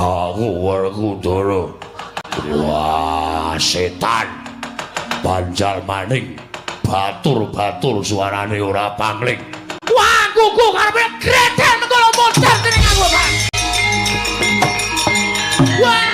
Aku Werkudara. Wah, setan. Banjal maning batur-batur suarane ora pangling. Wah, kuku karepe gretel mengko modar dening aku, Pak. Wah!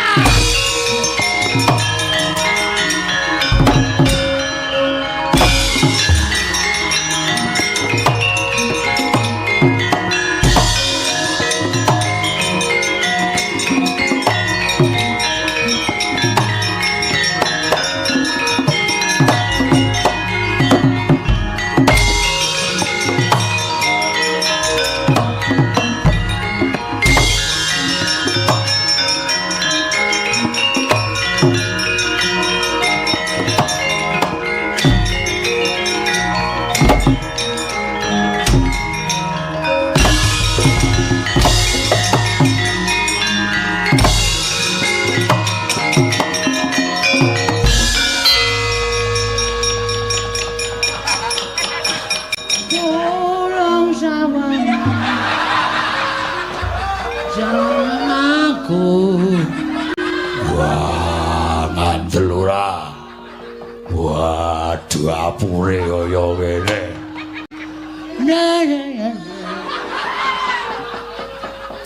Dapure kaya ngene.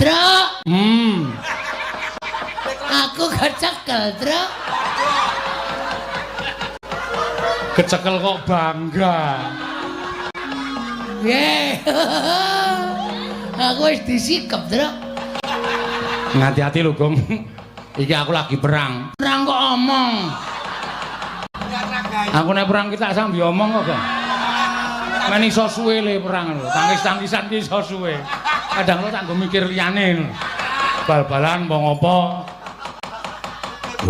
Truk. Aku kecekel, Truk. Kecekel kok bangga. Nggih. Aku wis disikep, Truk. Ngati-ati lho, Gong. Iki aku lagi perang. Perang kok omong. Aku nek perang ki tak sambi omong kok, Gong. Men iso suwe le perang lho. Tangis-tangisan ki iso suwe. Kadang lo tak nggo mikir liyane. Bal-balan apa ngopo.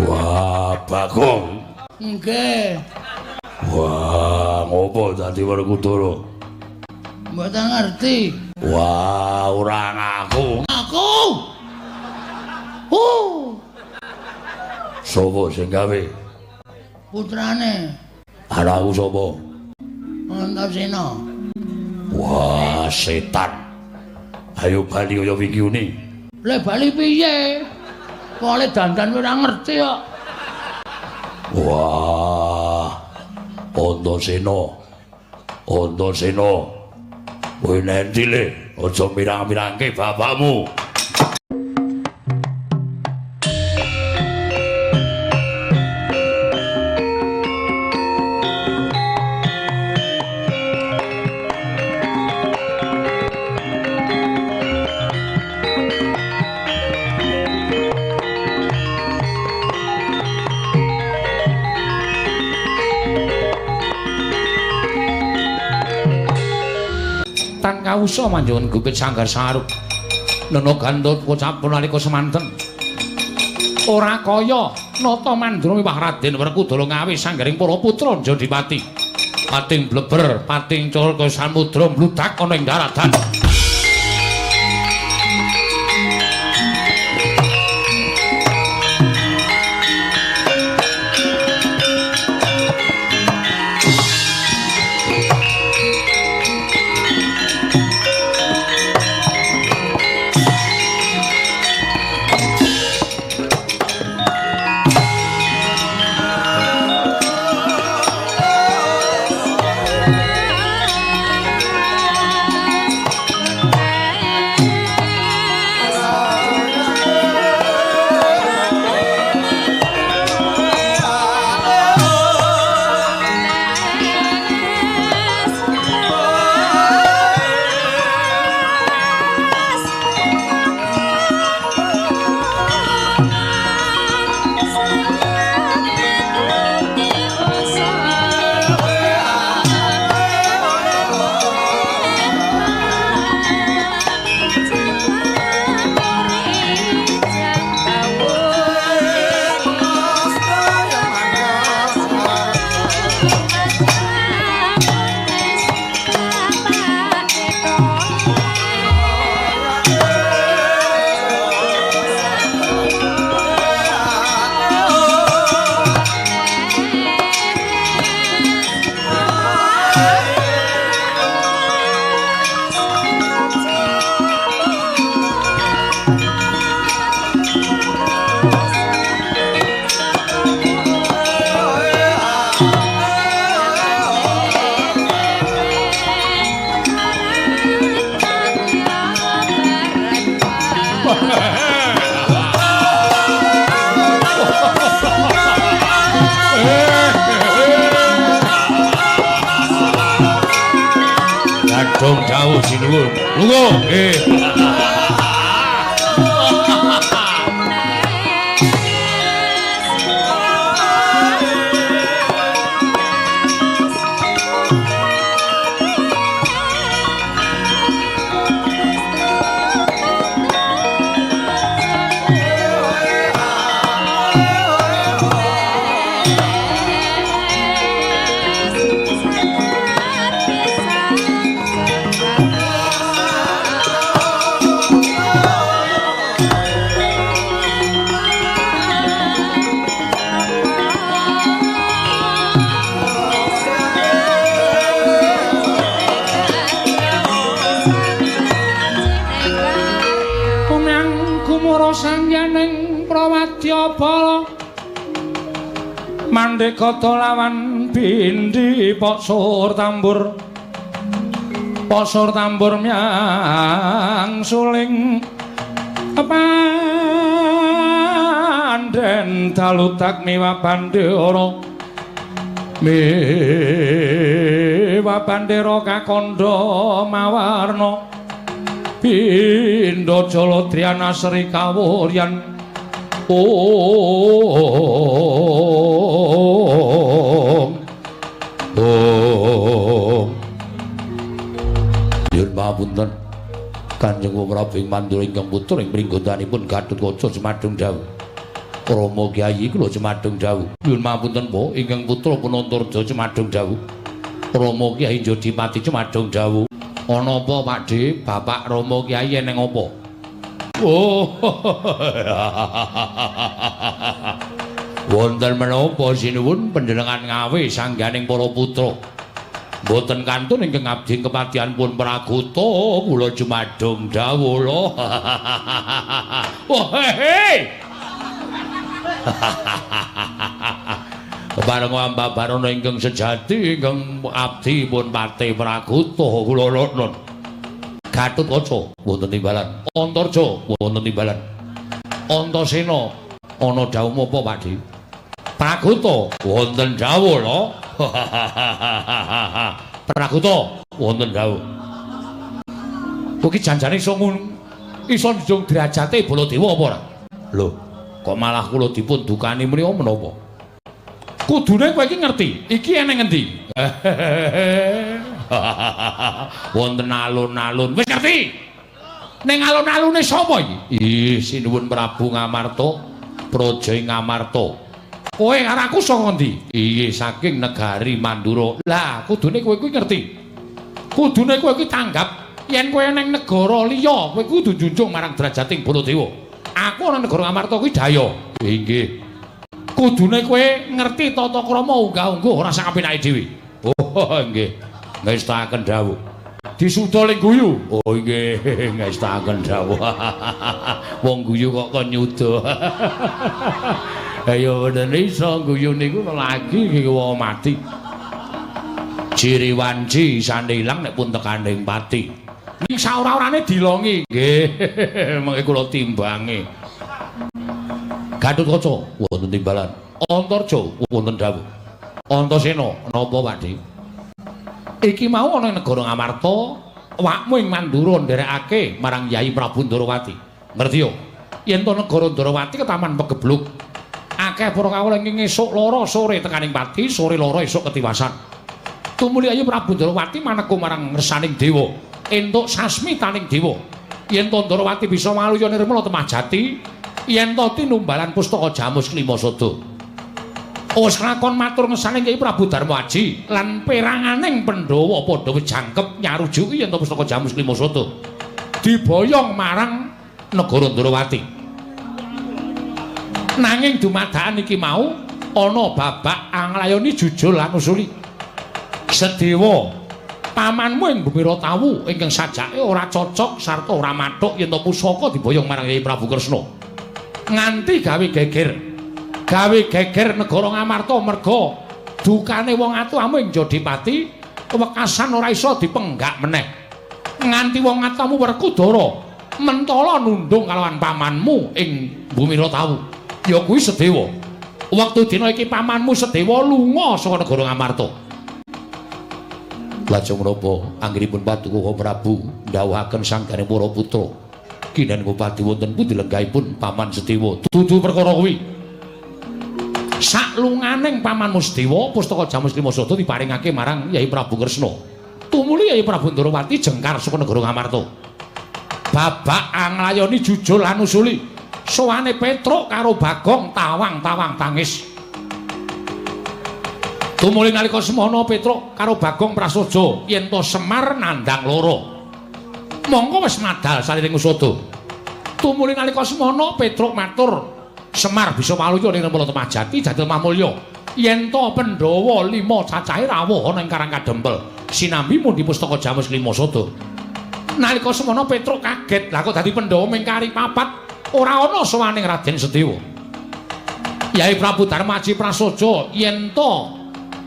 Wah, Bagong. Nggih. Wah, ngopo dadi Werkudara? Mboten ngerti. Wah, ora ngaku. Aku. Sopo sing gawe? Putrane. Anakku sapa? Antasena. Wah, setan. Ayo bali kaya wingi uni. Le bali piye? Kok le dandan ora ngerti kok. Wah. Antasena. Antasena. Kowe nendi le? Aja mirang-mirangke bapakmu. Tan kawusa manjungan gupit sanggar sarup nena gandut kocapun nalika semanten ora kaya nata mandra miwah Raden Werkudara ngawe sanggaring para putra Jodipati pating bleber pating cul kaya samudra mbludak ana ing daratan. Dawuh sinuwun. Lungguh. Nggih. Mandekata lawan bindi posor tambur myang suling panden dalutak miwa bandera miwa bandera kakandha mawarna pindha jalatriana sri kawuryan. Om Om Nyuwun pangapunten Kanjeng Prabu ing Mandura ingkang putra ing pringgotanipun Gatotkaca jumadung dawuh. Rama Kyai kula jumadung dawuh. Nyuwun pangapunten Po ingkang putra pun Antarja jumadung dawuh. Rama Kyai Jodipati jumadung dawuh. Ana apa Pakdhe? Bapak Rama Kyai eneng apa? Oh. Wonten menapa sinuwun panjenengan ngawe sangganing para putra. Mboten kantun ingkang abdi kepatihan pun Pragota kula jumadung dawuh lho. Oh he. Bareng ambabarana ingkang sejati ingkang abdi pun pati Pragota kula nuwun. Gatotkaca wonten timbalan, Antarja wonten timbalan, Antasena ana dawuh apa Pakdhe? Pragota wonten dawuh lho. Pragota wonten dawuh. Kowe iki janjane iso iso njung derajate Baladewa apa ora? Lho, kok malah kula dipun dukani mriya menapa? Kudune kowe iki ngerti, iki eneng endi? Wonten alun-alun. Wis ngerti? Ning alun-alune sapa iki? Ih, sinuwun Prabu Ngamarta, Praja ing Ngamarta. Kowe karo aku saka ngendi? Ih, saking negari Mandura. Lah, kudune kowe kuwi ngerti. Kudune kowe kuwi tanggap yen kowe ning negara liya, kowe kudu njunjung marang derajating Baladewa. Aku ana negara Ngamarta kuwi daya. Inggih. Kudune kowe ngerti tata krama unggah-ungguh ora sak kapenake dhewe. Oh, nggih. Ngestakaken dawuh. Disuda ling guyu. Oh nggih, ngestakaken dawuh. Wong guyu kok kon nyuda. Ayo bener iso guyu niku lagi iki wong mati. Ciri wanci isane ilang nek pun tekaning pati. Ning saora-orane dilongi. Nggih, mengke kula timbangi. Gatotkaca wonten timbalan. Antarja wonten dawuh. Antasena napa Pakdhe? Iki mau ana ing negara Ngamarta, awakmu ing Mandura nderekake marang Yai Prabu Ndarawati. Ngerti yo? Yen to negara Ndarawati ketaman pegebluk. Akeh para kawula ing esuk lara sore tekaning pati, sore lara esuk ketiwasan. Tumuli Yai Prabu Ndarawati maneka marang ngersaning dewa, entuk sasmitaning dewa. Yen to Ndarawati bisa waluya nirmala temah jati, yen to tinumbalan pustaka Jamus Klima Sada. Wis lakon matur ngersane Kyai Prabu Darma Aji lan peranganing Pandhawa padha wis jangkep nyarujuki yen to pustaka Jamus Klima Sada diboyong marang negara Ndarawati. Nanging dumadakan iki mau ana babak anglayoni jujul lan usuli. Sedewa pamanmu ing Bumi Ratawu ingkang sajake ora cocok sarta ora mathuk yen to pusaka diboyong marang Kyai Prabu Kresna. Nganti gawe geger. Gawe geger negara Ngamarta merga dukane wong atuamu ing Jodipati wekasan ora iso dipenggak meneh. Nganti wong atuamu Werkudara mentala nundung kalawan pamanmu ing Bumi Ratawu. Ya kuwi Sedewa. Wektu dina iki pamanmu Sedewa lunga saka negara Ngamarta. Lajeng menapa anggenipun Paduka Prabu ndhawuhaken sangganing para putra. Kinen Ngupati wonten pundi lenggahipun Paman Sedewa? Dudu perkara kuwi. Saklunganing Pamanmu Sedewa pustaka Jamus Lima Sada diparingake marang Yai Prabu Kresna. Tumuli Yai Prabu Ndorowati jengkar saka negara Ngamarta. Babak anglayoni jujul lan usuli. Sowane Petruk karo Bagong tawang-tawang tangis. Tumuli nalika semana Petruk karo Bagong prasaja yen to Semar nandhang lara. Mongko wis madal saliring usada. Tumuli nalika semana Petruk matur, Semar bisa waluya ning Rempala Temah Jati Jatil Mamulya. Yen to Pandhawa 5 cacahe rawuh ana ing Karang Kadempel sinambi mundi pustaka Jamus Lima Sada. Nalika semana Petruk kaget, lah kok dadi Pandhawa ming kari papat, ora ana sowaning Raden Sedewa. Yai Prabu Darmaji prasaja yen to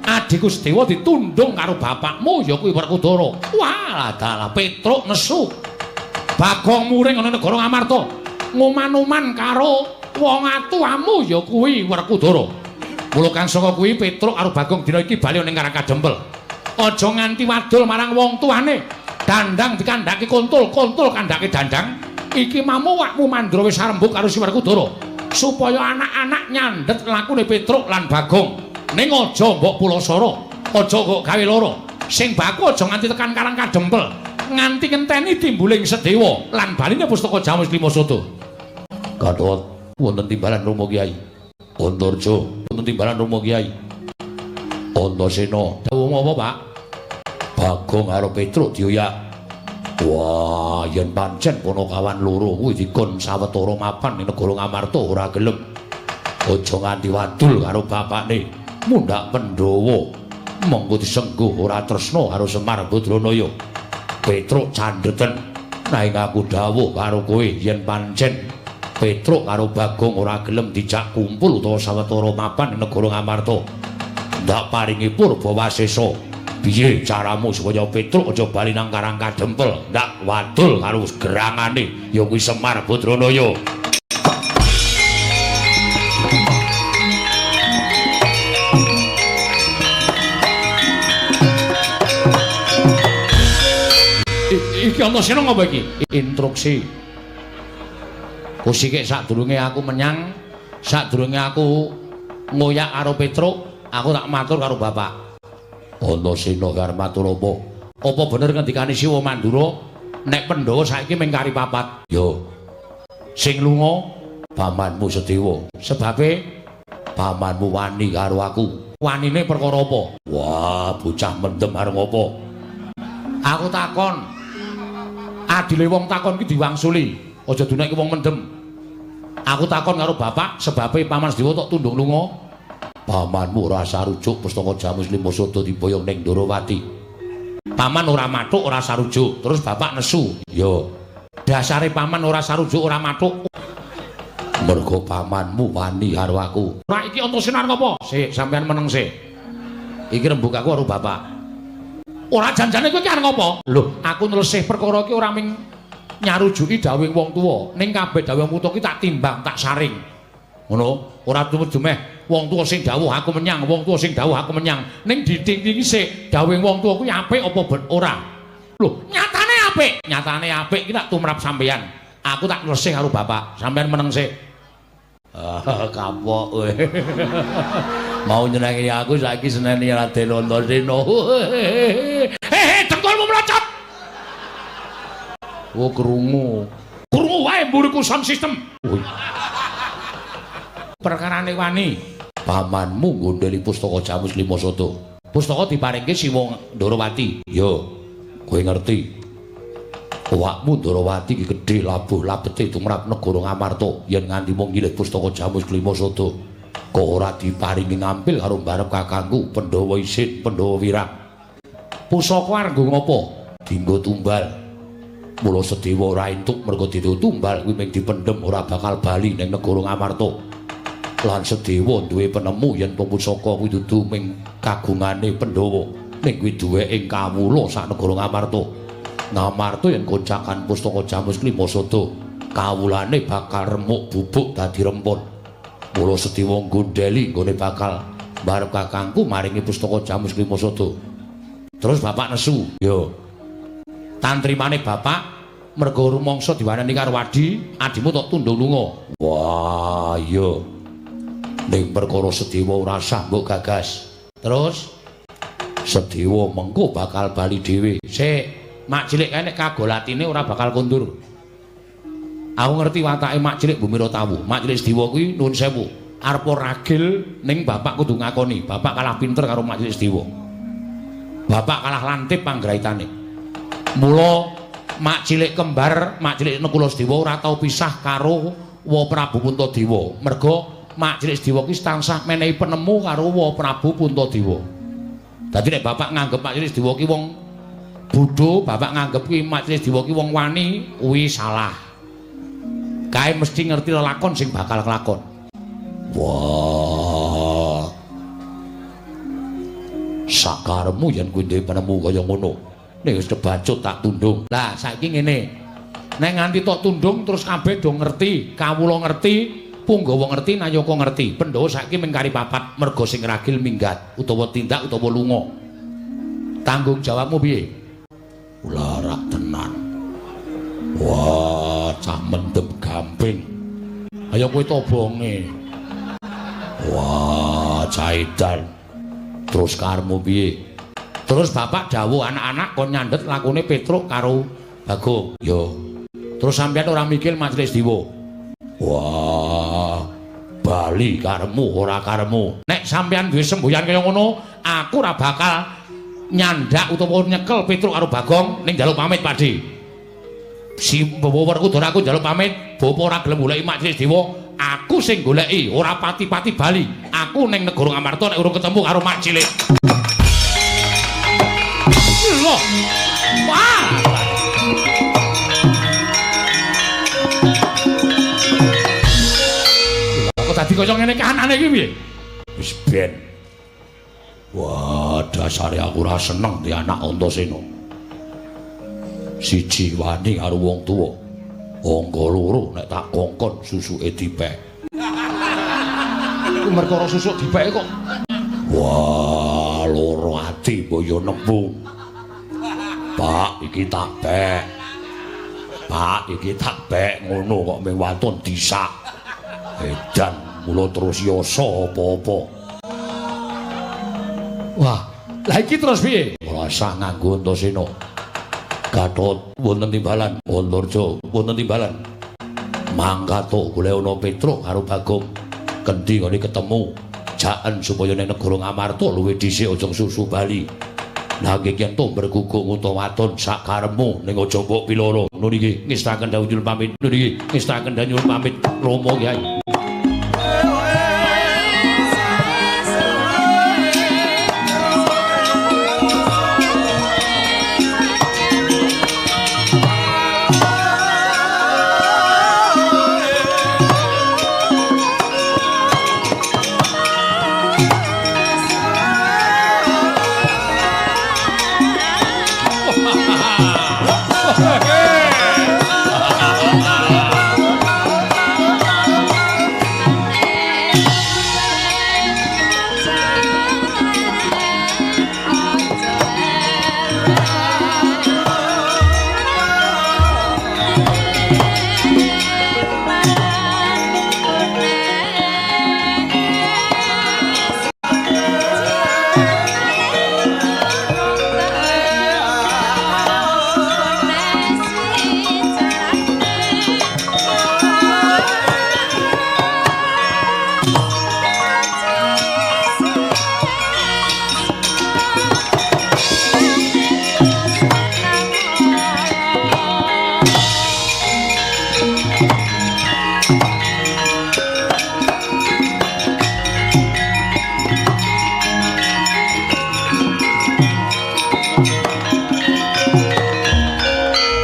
adhiku Sedewa ditundung karo bapakmu ya kuwi Werkudara. Wah, dalah Petruk nesu. Bagong muring ana negara Ngamarta, nguman-uman karo wong atuamu ya kuwi Werkudara. Mula kang saka kuwi Petruk karo Bagong dina iki bali ning Karang Kadempel. Aja nganti wadul marang wong tuane. Dandang dikandhake kontul, kontul kandhake dandang. Iki mamu wakmu Mandra wis arembug karo si Werkudara supaya anak-anak nyandhet lakune Petruk lan Bagong. Ning aja mbok pulasara, aja kok gawe lara. Sing baku aja nganti tekan Karang Kadempel, nganti ngenteni timbuling Sedewa lan baline pustaka Jamus Lima Sada. Gatot wonten timbalan Rama Kyai. Antarja wonten timbalan Rama Kyai. Antasena dawuh apa, Pak? Bagong karo Petruk dioyak. Wah, yen pancen Panakawan loro kuwi dikon sawetara mapan ning negara Ngamarta ora gelem. Aja nganti wadul karo bapakne. Mundhak Pandhawa monggo disengguh ora tresna karo Semar Badranaya. Petruk candheten. Nanging aku dawuh karo kowe yen pancen Petruk karo Bagong ora gelem dijak kumpul utawa sawetara mapan ning negara Ngamarta. Ndak paringi purba wasesa. Piye caramu supaya Petruk aja bali nang Karang Kadempel? Ndak wadul karo gerangane ya kuwi Semar Badranaya. Iki Antasena ngapa iki? Instruksi. Kusike sadurunge aku menyang, sadurunge aku ngoyak karo Petruk, aku tak matur karo bapak. Antasena arep matur apa? Apa bener ngendikane Siwa Mandura nek Pandhawa saiki mung kari papat? Yo. Sing lunga pamanmu Sedewa. Sebabe pamanmu wani karo aku. Wanine perkara apa? Wah, bocah mendem arep ngopo? Aku takon. Adile wong takon ki diwangsuli. Aja dunekke wong mendem. Aku takon karo bapak sebabe paman Sedewa tok tundung lunga. Pamanmu ora sarujuk pustaka Jamus Lima Sada diboyong ning Ndorowati. Paman ora mathuk ora sarujuk, terus bapak nesu. Yo. Dasare paman ora sarujuk ora mathuk. Mergo pamanmu wani karo aku. Ora iki Antasena arep apa? Sik, sampean meneng sik. Iki rembug aku karo bapak. Ora janjane kowe iki arep ngopo? Lho, aku nlesih perkara iki ora ming nyarujuki dawuhing wong tuwa, ning kabeh dawuh wong tuwa ki tak timbang, tak saring. Ngono, ora dumeh wong tuwa sing dawuh aku menyang, wong tuwa sing dawuh aku menyang. Ning diting-tingi sik dawuhing wong tuwa kuwi apik apa ora? Lho, nyatane apik. Nyatane apik iki tak tumrap sampeyan. Aku tak nglesih karo bapak, sampeyan meneng sik. Ah, kapok kowe. Mau nyenengi aku saiki seneni Raden Antasena. Hehe, dengkulmu mlocot. Oh, krungu. Krungu wae mburiku sound system. Perkarane wani. Pamanmu nggondheli pustaka Jamus Lima Sada. Pustaka diparingke Siwa Ndorowati. Yo, kowe ngerti. Awakmu Ndorowati iki gedhe labuh labete tumrap negara Ngamarta yen nganti mung nyilih pustaka Jamus Lima Sada. Kok ora diparingi ngampil karo mbarep kakangku Pandhawa Isin, Pandhawa Wirang. Pusaka arep nggo ngopo? Dinggo tumbal. Mula Sedewa ora entuk mergo dadi tumbal kuwi mung dipendhem ora bakal bali ning negara Ngamarta. Lan Sedewa duwe penemu yen pusaka kuwi dudu mung kagungane Pandhawa, ning kuwi duweke kawula sak negara Ngamarta. Ngamarta yen goncakan pustaka Jamus Lima Sada, kawulane bakal remuk bubuk dadi rempon. Mula Sedewa nggondheli nggone bakal mbarep kakangku maringi pustaka Jamus Lima Sada. Terus bapak nesu. Yo. Tantrimane bapak mergo rumangsa diwaneni karo adi, adimu tok tundung lunga. Wah, iya. Ning perkara Sedewa ora sah mbok gagas. Terus Sedewa mengko bakal bali dhewe. Sik, mak cilik kae nek kagolatine ora bakal kondur. Aku ngerti watake mak cilik Bumira Tawu. Mak cilik Sedewa kuwi nuwun sewu, arep ragil ning bapak kudu ngakoni, bapak kalah pinter karo mak cilik Sedewa. Bapak kalah lantip panggraitane. Mula mak cilik kembar, mak cilik Nekula Sedewa ora tau pisah karo Wa Prabu Puntadewa. Merga mak cilik Sedewa ki tansah menehi penemu karo Wa Prabu Puntadewa. Dadi nek bapak nganggep mak cilik Sedewa ki wong bodho, bapak nganggep ki mak cilik Sedewa ki wong wani, kuwi salah. Kae mesti ngerti lelakon sing bakal kelakon. Wah. Sakaremu yen kuwi duwe penemu kaya ngono. Nek wis kebacut tak tundung. Lah saiki ngene. Nek nganti tok tundung terus kabeh do ngerti, kawula ngerti, punggawa ngerti, nayaka ngerti. Pandhawa saiki mung kari papat merga sing ragil minggat utawa tindak utawa lunga. Tanggung jawabmu piye? Lara tenan. Wah, cah mendem gamping. Ayo kowe tobonge. Wah, caidan. Terus karmu piye? Terus bapak dawuh anak-anak kon nyandet lakune Petruk karo Bagong. Yo. Terus sampeyan ora mikir Majelis Dewa. Wah, bali karemu ora karemu. Nek sampeyan duwe semboyan kaya ngono, aku ora bakal nyandak utawa nyekel Petruk karo Bagong ning njaluk pamit, Pakde. Si Bawa Werkudara aku njaluk pamit, bapa ora gelem goleki Majelis Dewa, aku sing goleki, ora pati-pati bali. Aku ning negara Ngamarta nek urung ketemu karo Mak Cilik. Loh. Wah. Kok dadi kaya ngene kahanane iki piye? Wis ben. Wah, dasare aku ora seneng di anak Antasena. Siji wani karo wong tuwa. Angka loro nek tak kongkon susuke dipek. Ku merkara susuk dipeke kok. Wah, loro ati boyo nembung. Pak, iki tak pek. Pak, iki tak pek ngono kok ming waton disak. Edan mula terus yasa apa-apa. Wah, lah iki terus piye? Ora usah nganggo Antasena. Gatot wonten timbalan, Antarja wonten timbalan. Mangkato golek ana Petruk karo Bagong. Kendi ngene ketemu. Jaen supaya ning negara Ngamarta luwih dhisik aja susu bali. Nanging yen to bergugung utawa waton sak karepmu ning aja mbok piloro. Nun iki ngestaken dawuh nyuwun pamit. Nun iki ngestaken dawuh nyuwun pamit Rama Kyai.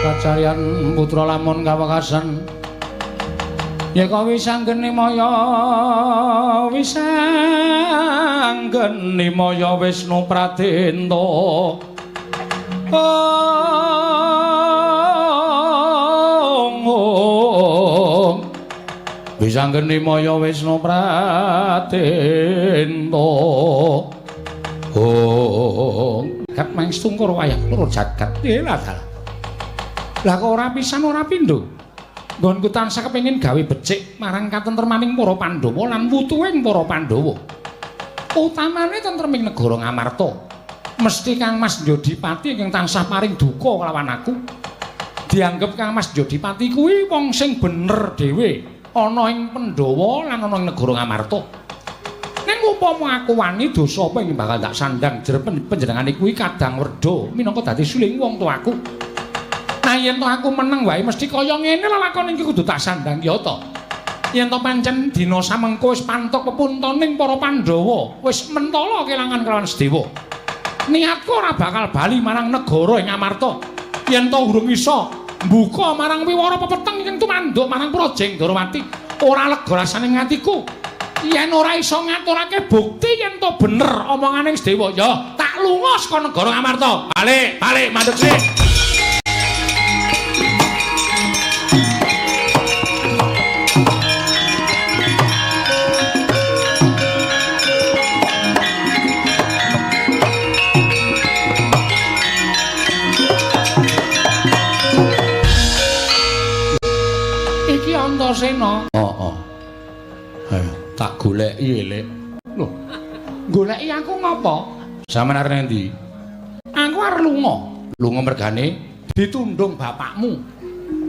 Kacarian putra lamun kawekasan yeka wisanggeni maya wisanggeni maya Wisnu Pradenta ong wisanggeni maya Wisnu Pradenta ong. jagat manging setungkur wayah loro jagat. Lah dalah. Lah kok ora pisan ora pindho. Nggonku tansah kepengin gawe becik marang katentremaning para Pandhawa lan wutuhing para Pandhawa. Utamane tentreming negara Ngamarta. Mesti Kang Mas Jodipati ingkang tansah paring duka kelawan aku. Dianggep Kang Mas Jodipati kuwi wong sing bener dhewe ana ing Pandhawa lan ana ing negara Ngamarta. Ning upama aku wani dosa apa ing bakal tak sandang jer panjenengane kuwi kadang werda minangka dadi suling wong tuaku. Nah yen to aku meneng wae mesti kaya ngene lelakon iki kudu tak sandang ya to. Yen to pancen dina samengko wis pantok pepuntoning para Pandhawa, wis mentala kelangan kelawan Sedewa. Niatku ora bakal bali marang negara ing Amarta. Yen to urung iso mbuka marang wiwara pepeteng ing tumanduk marang Prajeng Darawati, ora lega rasane atiku. Yen ora iso ngaturake bukti yen to bener omongane Sedewa, ya tak lunga saka negara Amarta. Balik, balik mandeg sik. Iki Antasena. Heeh. Ayo tak goleki elek. Lho, goleki aku ngopo? Sampeyan arep endi? Aku arep lunga. Lunga mergane ditundung bapakmu.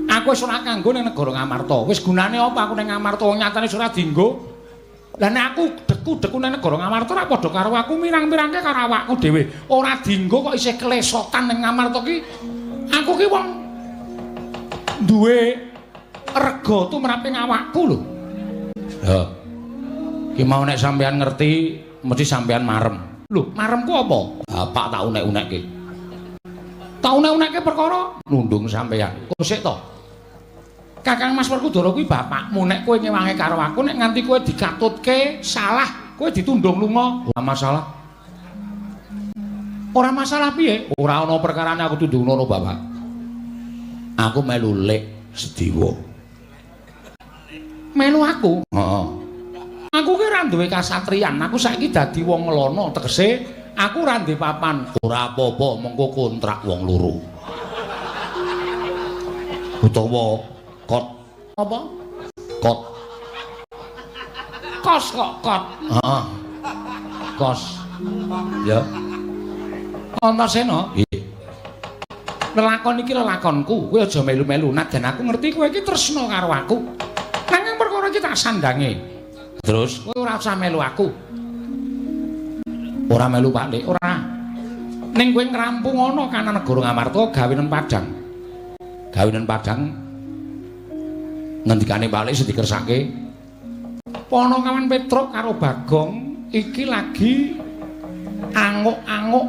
Aku wis ora kanggo ning negara Ngamarta. Wis gunane apa aku ning Ngamarta wong nyatane wis ora dienggo. Lah nek aku deku-deku ning negara Ngamarta ora padha karo aku mirang-mirangke karo awakku dhewe. Ora dienggo kok isih kelesotan ning Ngamarta ki. Aku ki wong duwe rega tumraping awakku lho. Ya. Ki mau nek sampean ngerti mesti sampean marem. Lho, maremku apa? Bapak tak unek-unekke. Tak unek-unekke perkara nundung sampean. Kok sik to? Kakang Mas Werkudara kuwi bapakmu, nek kowe ngewangi karo aku nek nganti kowe dikatutke salah, kowe ditundung lunga, ora masalah. Ora masalah piye? Ora ana perkarane aku tundung ngono, Bapak. Aku melu lek Sedewa. Melu aku? Heeh. Aku ki ora duwe kasatriyan, aku saiki dadi wong ngelono, tegese aku ora duwe papan. Ora apa-apa, mengko kontrak wong loro. Utawa kot. Apa? Kot. Kos kok kot. Heeh. Kos. Ya. Antasena. Nggih. Lelakon iki lelakonku, kowe aja melu-melu. Najan aku ngerti kowe iki tresna karo aku. Nanging perkara iki tak sandange. Terus kowe ora usah melu aku. Ora melu Pak Lik, ora. Ning kowe ngrampung ana kana negara Ngamarta gawenen padhang. Gawenen padhang ngendikane Pak Lik sing dikersake. Panakawan Petruk karo Bagong iki lagi anguk-anguk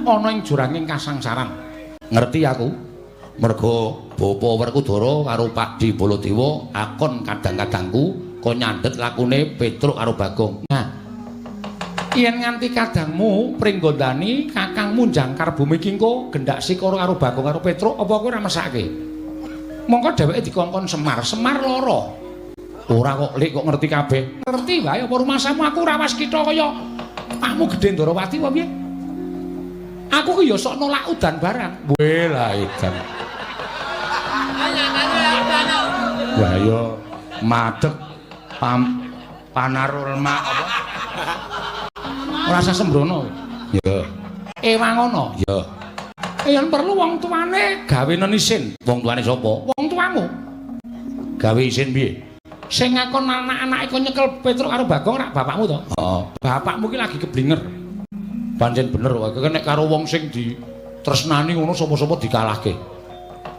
ana ing juranging kasangsaran. Ngerti aku. Mergo Bapa Werkudara karo Pakdi Baladewa akon kadang-kadangku kon nyandhet lakune Petruk karo Bagong. Nah, yen nganti kadangmu pringgondani kakangmu jangkar bumi kingko gendak sikara karo Bagong karo Petruk apa kowe ora mesake? Mongko dheweke dikongkon Semar, Semar lara. Ora kok Lik kok ngerti kabeh. Ngerti wae apa rumasamu aku ora waskita kaya pakmu Gedhe Ndarawati apa piye? Aku ki ya sok nolak udan barang. Weh lah edan. Wah ya madeg panarulma apa? Ora usah sembrono. Ya. Ewangono. Ya. Yen perlu wong tuane gawenen isin. Wong tuane sapa? Wong tuamu. Gawe isin piye? Sing ngakon anak-anake kon nyekel Petruk karo Bagong rak bapakmu to? Heeh. Bapakmu ki lagi keblinger. Pancen bener wae nek karo wong sing ditresnani ngono sapa-sapa dikalahke.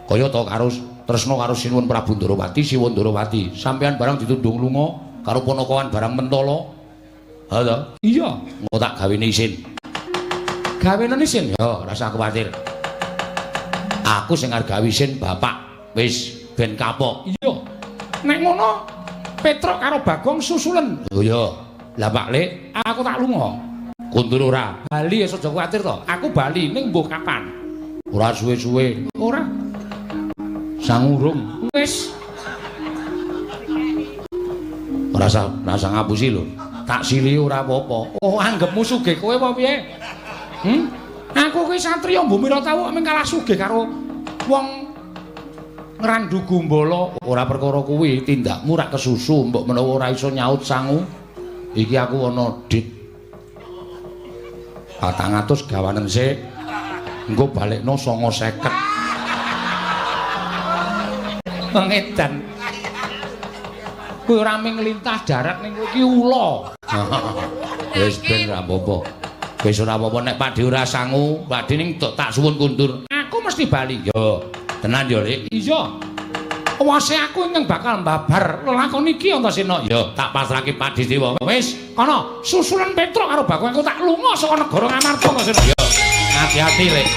Kaya to karo tresna karo Sinuwun Prabu Ndarawati, Siwun Ndarawati. Sampeyan barang ditundung lunga karo ponokowan barang mentala. Ha to? Iya, engko tak gawene isin. Gawene isin? Ya, ora usah kuwatir. Aku sing arep gawe isin bapak. Wis ben kapok. Iya. Nek ngono Petruk karo Bagong susulen. Oh iya. Lah Pak Lik, aku tak lunga. Kundur ora? Bali ya aja kuwatir to. Aku bali ning mbuh kapan? Ora suwe-suwe. Ora. Sangurung. Wis. Ora usah ngapusi lho. Tak sili ora apa-apa. Oh, anggepmu sugih kowe apa piye? Aku kuwi satriya mbumi ra tau mung kalah sugih karo wong ngrandu gumbala. Ora perkara kuwi, tindakmu ra kesusu, mbok menawa ora iso nyaut sangu. Iki aku ana dit 400 gawanen sik. Engko balekno 950. Ngedan. Kuwi ora mung lintah darat ning iki ula. Wis ben ora apa-apa. Wis ora apa-apa nek Pakde ora sangu, Pakde ning tak suwun kundur. Aku mesti bali. Yo, tenan yo, Lik. Iya. Wase aku ingkang bakal mbabar lelakon iki Antasena. Yo, tak pasrahke Pakde Dewa. Wis, kono susulan Petruk karo Bagong aku tak lunga saka negara Ngamarta Antasena. Yo, hati-hati, Lik.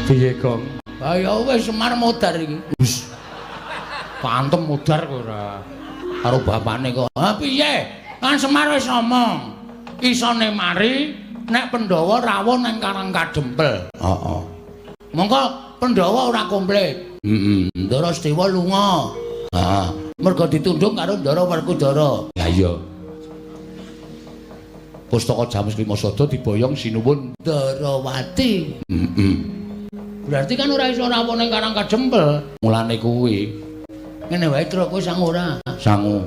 Piye, Gong? Ha ya wis Semar modar iki. Wis. Pantem modar kok ora. Karo bapakne kok. Ha piye? Kan Semar wis ngomong. Isone mari nek Pandhawa rawuh nang Karang Kadempel. Heeh. Mongko Pandhawa ora komplit. Heeh. Ndara Sedewa lunga. Heeh. Mergo ditundung karo Ndara Werkudara. Ya iya. Pustaka Jamus Klima Sada diboyong sinuwun Ndarawati. Heeh. Berarti kan ora iso rawuh ning Karang Kadempel. Mulane kuwi. Ngene wae Truk, kowe sangu ora? Sangu.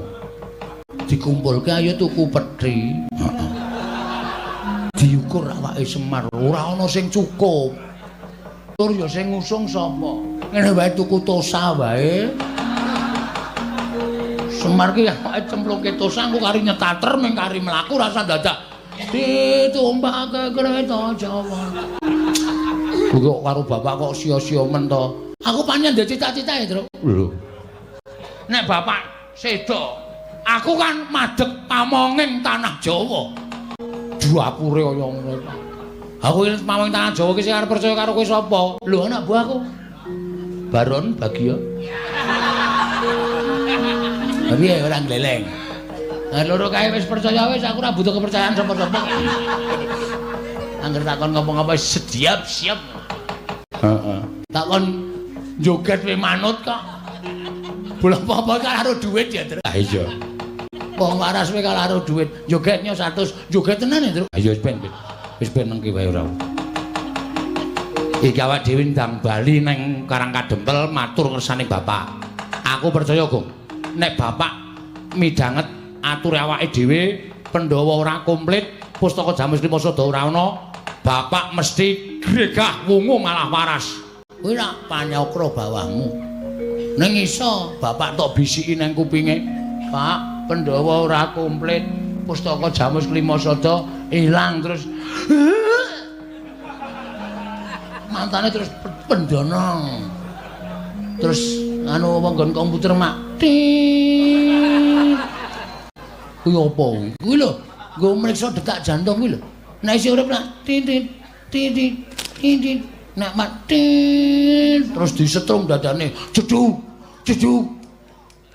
Dikumpulke ayo tuku peti. Heeh. Diukur awake Semar, ora ana sing cukup. Tur ya sing ngusung sapa? Ngene wae tuku tosa wae. Semar ki awake cemplungke tosa engko kari nyetater ming kari mlaku rasa dadak ditumpake kereta Jawa. Kuwi kok karo bapak kok sia-sia men to. Aku pancen ndek cita-cita ya, Truk. Lho. Nek bapak sedo, aku kan madeg pamonging tanah Jawa. Dapure kaya ngono. Aku iki pamonging tanah Jawa iki sing arep percaya karo kowe sapa? Lho anak buahku. Baron Bagio. Piye ora gleleng. Nah, loro kae wis percaya wis aku ora butuh kepercayaan sapa-sapa. Angger takon ngapa-ngapa sediap siap. Heeh. Takon joget we manut kok. Bola apa-apa karo duit ya, Truk. Ha iya. Wong waras we karo duit. Jogetnya 100, joget tenan ya, Truk. Ha iya wis ben. Wis ben nengki wae ora. Iki awak dhewe ndang bali nang Karang Kadempel matur ngersane bapak. Aku percaya, Gong. Nek bapak midhanget ature awake dhewe, Pandhawa ora komplit, pustaka Jamus Klima Sada ora ana, bapak mesti gregah wungu malah waras. Kuwi rak panyakra bawahmu. Ning iso bapak tok bisiki nang kupinge, Pak, Pandhawa ora komplit, pustaka Jamus Klima Sada ilang terus mantane terus pendono. Terus anu apa nggon komputer mak. Tit. Kuwi apa? Kuwi lho, nggo mriksa detak jantung kuwi lho. Nek isih urip nak tit tit tit tit nek mati terus disetrum dadane jeduk jeduk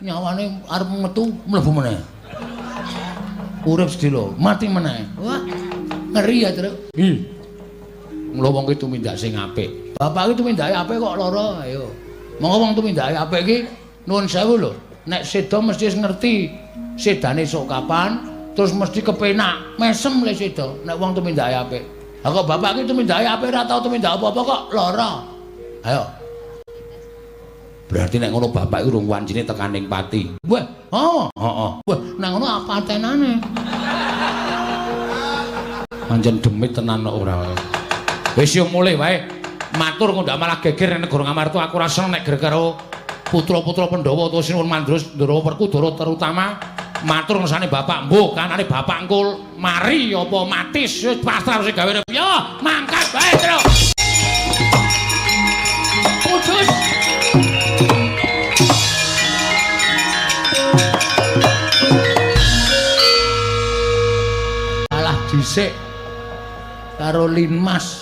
nyawane arep metu mlebu meneh. Urip sedelo, mati meneh. Wah, ngeri ya, Truk. Ih. Mula wong ki tumindak sing apik. Bapak ki tumindake apik kok lara, ayo. Monggo wong tumindake apik ki nuwun sewu lho. Nek seda mesti wis ngerti sedane sok kapan, terus mesti kepenak, mesem le seda nek wong tumindake apik. Lah kok bapak ki tumindake apik ora tau tumindak apa-apa kok lara. Ayo. Berarti nek ngono bapak iki urung wancine tekaning pati. Wah, oh, heeh. Wah, nek ngono apa tenane? Pancen demit tenan kok ora. Wis yo mulih wae. Matur kok ndak malah geger ning negara Ngamarta aku ora seneng nek geger karo putra-putra Pandhawa utawa Sinuwun Mandura Ndara Werkudara terutama matur ngersane bapak mbuh kanane bapak engko mari apa matis wis pasrah sing gawe yo mangkat wae Truk. Kudus. Alah dhisik. Karo Linmas.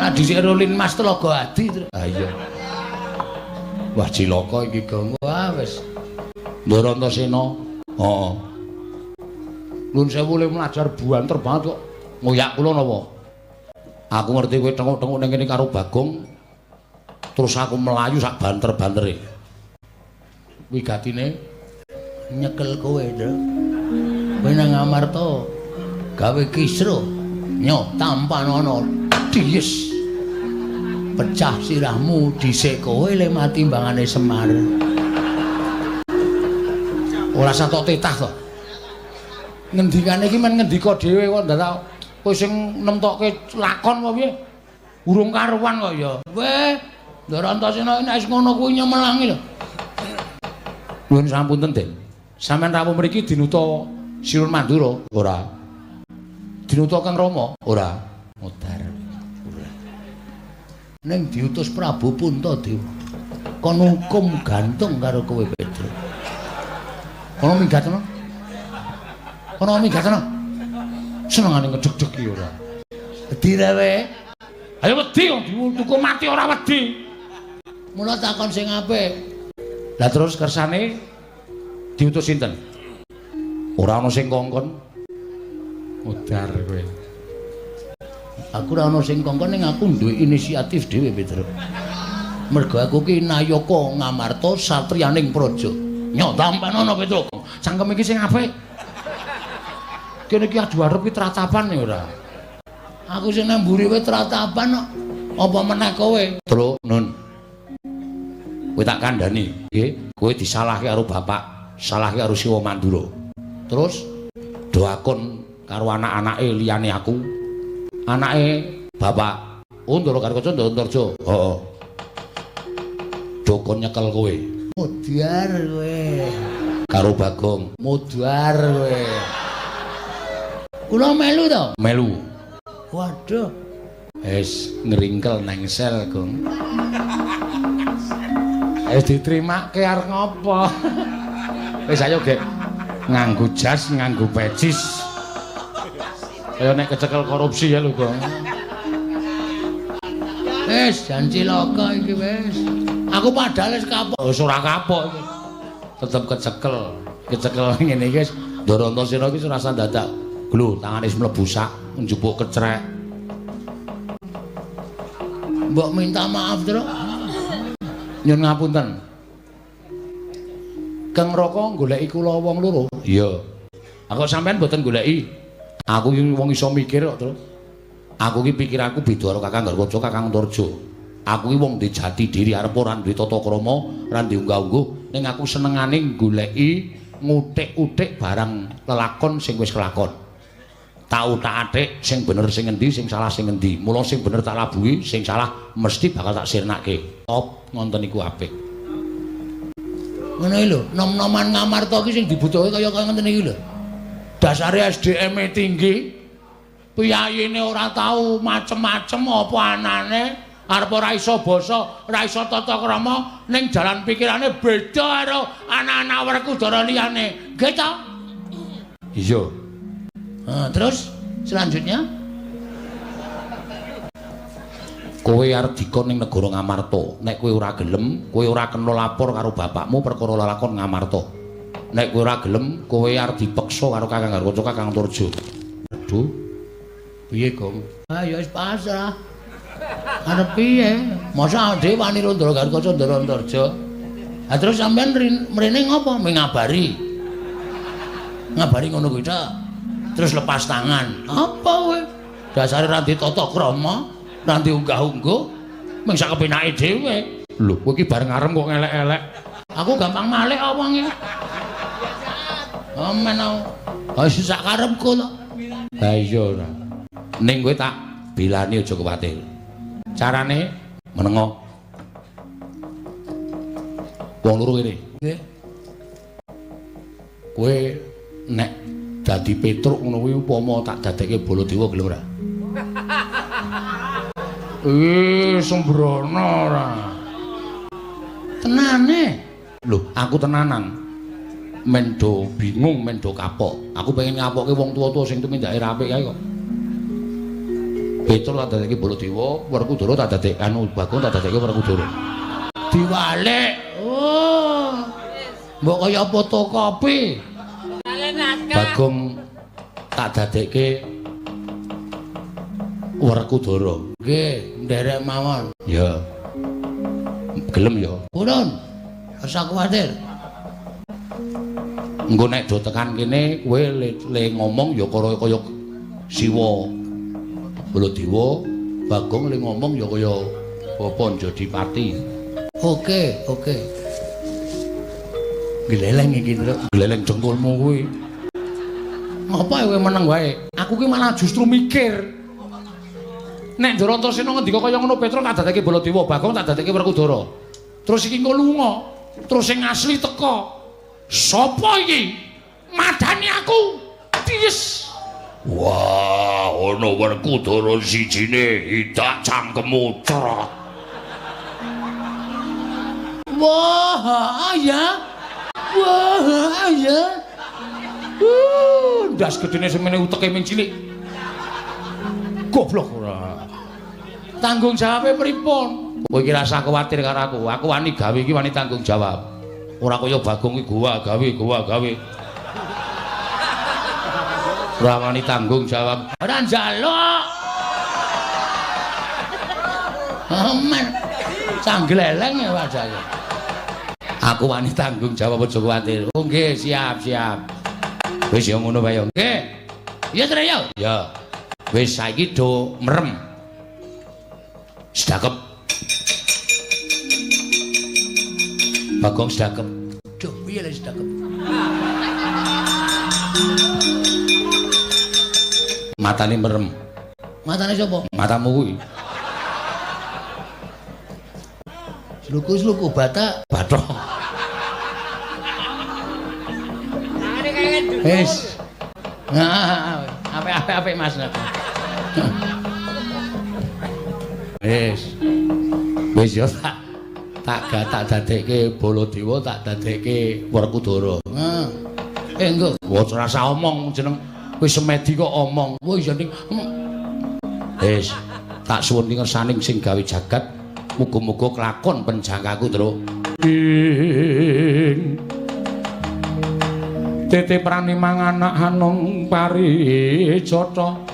Lah dhisik karo Linmas Telaga Adi. Ha iya. Wah cilaka iki, Gong. Wah wis. Ndara Antasena. Heeh. Nuwun sewu le mlajar buanter banget kok. Ngoyak kula napa? Aku ngerti kowe tenguk-tenguk ning kene karo Bagong. Terus aku melayu sak banter-bantere. Wigatine nyekel kowe, Ndra. Kowe nang Ngamarta gawe kisruh, nyo tampanono dies. Pecah sirahmu dhisik kowe le mati timbangane Semar. Ora satok titah to. Ngendikane iki men ngendika dhewe kok ndadak kowe sing nemtokke lakon apa piye? Urung karuan kok ya. Weh, Ndara Antasena nek wis ngono kuwi nyemelangi lho. Nuwun sampun Den. Sampeyan rawuh mriki dinuta Sinuwun Mandura? Ora. Dinuta Kang Rama? Ora. Modar. Ora. Ning diutus Prabu Puntadewa. Kon hukum gantung karo kowe, Petro. Kono minggat ana. Kono minggat ana. Senengane ngedeg-deg iki ora. Wedi rewe. Ayo wedi kok diutuku mati ora wedi. Mula takon sing apik. Lah terus kersane diutus sinten? Ora ana sing kongkon. Modar kowe. Aku ora ana sing kongkon ning aku duwe inisiatif dhewe, Petro. Mergo aku ki nayaka Ngamarta satriyaning praja. Nyo tampanono Petro. Cangkem iki sing apik. Kene iki adu arep ki tratapan ya ora. Aku sing nang mburi wae tratapan kok. Apa meneh kowe? Tru, Nun. Kowe tak kandhani, nggih. Kowe disalahke karo bapak, salahke karo Siwa Mandura. Terus doakon karo anak-anake liyane aku. Anake bapak Ndara Garkaca Ndara Antarja. Heeh. Dokon nyekel kowe. Modar kowe. Karo Bagong. Modar kowe. Kula melu to? Melu. Waduh. Wis ngringkel nang sel, Gong. Wis diterimake arep ngopo? Wis ayo, Gek. Nganggo jas, nganggo pecis. Kaya nek kecekel korupsi ya lho, Gong. Wis jan cilaka iki wis. Aku padahal wis kapok. Wis ora kapok iki. Tetep kecekel. Kecekel ngene iki wis Ndara Antasena iki ora usah dadak. Glu, tangane wis mlebu sak, njupuk kecrek. Mbok minta maaf, Tru. Nyun ngapunten. Kang Raka goleki kula wong loro. Iya. Aku sampean mboten goleki. Aku iki wong iso mikir kok, Tru. Aku iki pikiranku beda karo Kakang Garkaca, Kakang Antarja. Aku iki wong duwe jati diri, arep ora duwe tata krama, ora duwe unggah-ungguh, ning aku senengane goleki ngutik-utik barang lelakon sing wis kelakon. Tak utak-atik sing bener sing ngendi, sing salah sing ngendi. Mula sing bener tak labuhi, sing salah mesti bakal tak sirnake. Top ngonten iku apik. Ngono iki lho, nom-noman Ngamarta iki sing dibutuhke kaya kaya ngenten iki lho. Dasare SDM-e tinggi. Piyayine ora tau macem-macem apa anane, arep ora iso basa, ora iso tata krama, ning jalan pikirane beda karo anak-anak Werkudara liyane. Nggih ta? Iya. Nah, terus selanjutnya kowe arep dikon ning negara Ngamarta. Nek kowe ora gelem, kowe ora kena lapor karo bapakmu perkara lelakon Ngamarta. Nek kowe ora gelem, kowe arep dipeksa karo Kakang Garkaca, Kakang Antarja. Aduh. Piye, Gong? Ah ya wis pasrah. Arep piye? Masa dhewe wani karo Ndara Garkaca, Ndara Antarja. Ha terus sampean mrene ngopo? Mengabari. Ngabari ngono kuwi ta. Terus lepas tangan. Apa kowe? Dasare ra ndek tata krama, ra ndek unggah-ungguh, mung sak kepenake dhewe. Lho, kowe iki bareng arem kok ngelek-elek. Aku gampang malik apa wong iki? Amen aku. Ha wis sak karepku to. Ha iya ora. Ning kowe tak bilani aja kuwatir. Carane menengo. Wong loro kene. Nggih. Kowe nek dadi Petruk ngono kuwi upama tak dadekke Baladewa gelem ora? Sembrono ora. Tenane. Lho, aku tenanan. Men do bingung, men do kapok. Aku pengen ngapokke wong tuwa-tuwa sing tumindake ra apik kae kok. Petruk tak dadekke Baladewa, Werkudara tak dadekke anu Bagong tak dadekke Werkudara. Diwalik. Oh. Mbok kaya fotokopi. Bagong tak dadekke Werkudara. Nggih, nderek mawon. Ya. Gelem ya. Purun. Ora kuwatir. Engko nek do tekan kene kowe le ngomong ya kaya Siwa. Baladewa, Bagong le ngomong ya kaya Bapa Njodipati. Oke, oke. Gleleng iki, Truk. Gleleng dengkulmu kuwi. Ngapa kowe meneng wae? Aku ki malah justru mikir. Nek Ndara Antasena ngendika kaya ngono Petruk tak dadekke Baladewa, Bagong tak dadekke Werkudara. Terus iki engko lunga, terus sing asli teka. Sopo iki? Madani aku. Ties. Wah, ana Werkudara sijine idak cangkemmu crot. Wah, ya. Wah, ya. Ndas gedene semene uteke ming cilik. Goblok ora. Tanggung jawabe pripun? Kowe iki rasah kuwatir karo aku. Aku wani gawe iki wani tanggung jawab. Ora kaya Bagong iki gowa gawe, gowa gawe. Ora wani tanggung jawab. Ora njaluk. Aman. Canggleleng ya wajahe. Aku wani tanggung jawab aja kuwatir. Oh nggih, siap, siap. Wis ya ngono wae ya. Nggih. Ya Tru ya. Ya. Wis saiki do merem. Sedakep. Bagong sedakep. Duh, piye le sedakep? Matane merem. Matane sapa? Matamu kuwi. Sluku-sluku batak. Bathok. Wis. Nah, apik-apik Mas. Wis. Wis ya tak dadekke Baladewa, tak dadekke Werkudara. Heeh. Engko wis rasa omong jeneng wis semedi kok omong. Wah iya ning. Wis, tak suwun ngersaning sing gawe jagat, muga-muga kelakon penjangkaku, Truk. Ing tete prani manganak hanung parijata.